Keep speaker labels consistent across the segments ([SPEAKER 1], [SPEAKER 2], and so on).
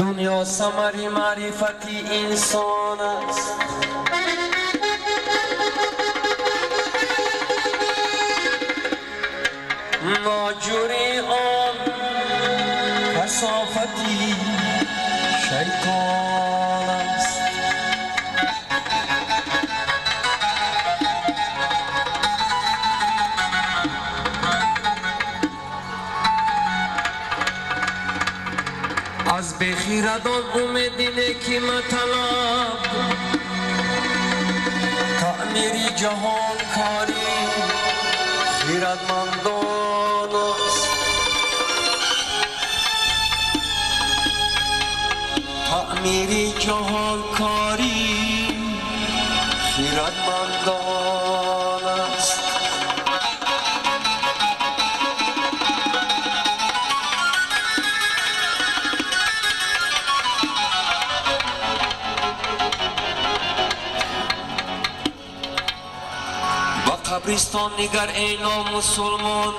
[SPEAKER 1] Дунё самари маърифати инсон аст. Ноҷурии он касофати шайтон аст. Аз бехирадон умеди неки маталаб, таъмири ҷаҳон кори хирадмандон аст. Таъмири ҷаҳон кори хирадмандон аст. Ба қабристон нигар эй номусулмон,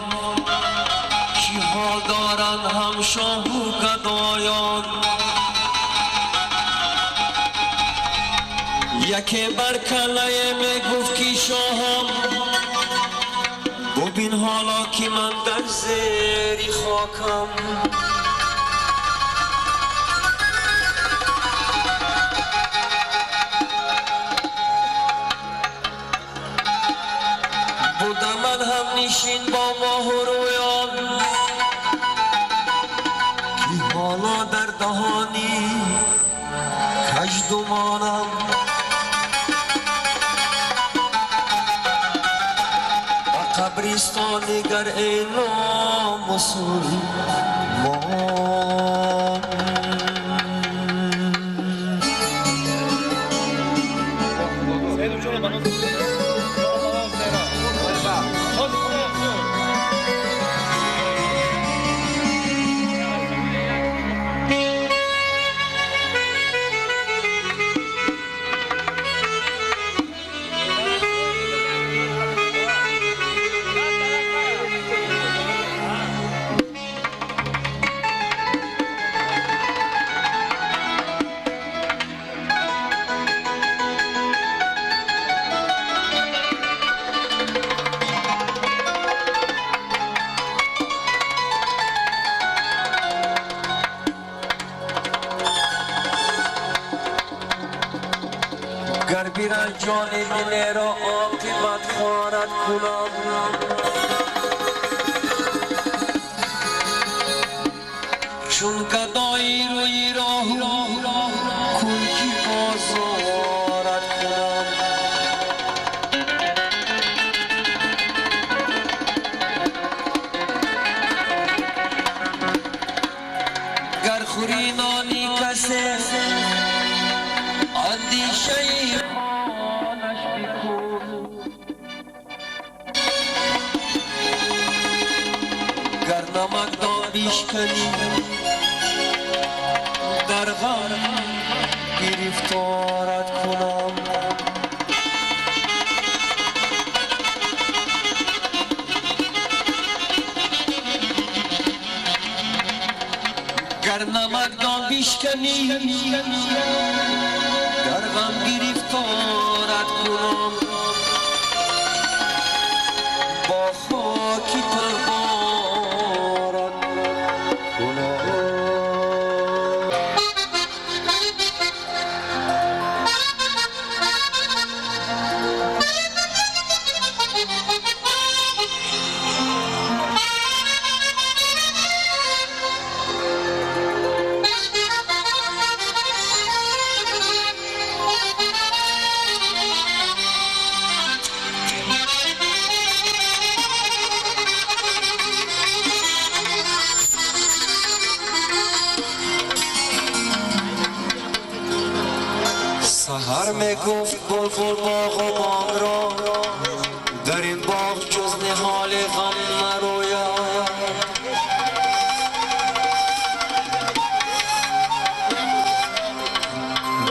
[SPEAKER 1] чӣ ҳол доранд ҳам шоҳу гадоён. Яке бар каллае мегуфт ки шоҳам, бубин ҳоло ки ман дар зери хокам. Будам ман ҳамнишин бо моҳу рӯён, ки ҳоло дар даҳони каждумонам. Ба қабристон нигар эй номусулмон. Гар биранҷони дилеро оқибат хорат кунам, чун гадои рӯи роҳу кунҷи бозорат кунам. Гар хӯри нони касе андешаи хонаш бикун, гар намакдон бишканӣ дар ғам гирифторат кунам. Гар намакдон бишканӣ дар ғам гирифторат кунам. Бо хоки тарборат кунам. Саҳар мегуфт булбул боғубон ро, дар ин боғ ҷуз ниҳоли ғам нарӯяд.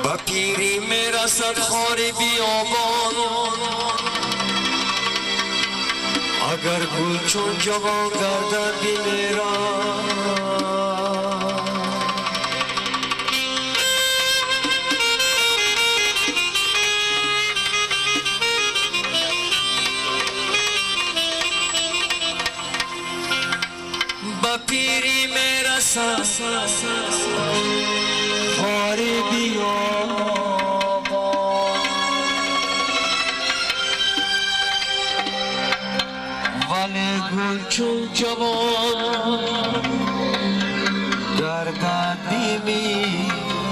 [SPEAKER 1] Ба пирӣ мерасад хори биёбон, агар гул чун ҷавон гардад бимирад. Пирӣ мерасад хори биёбон, вале гул чун ҷавон гардад миробон.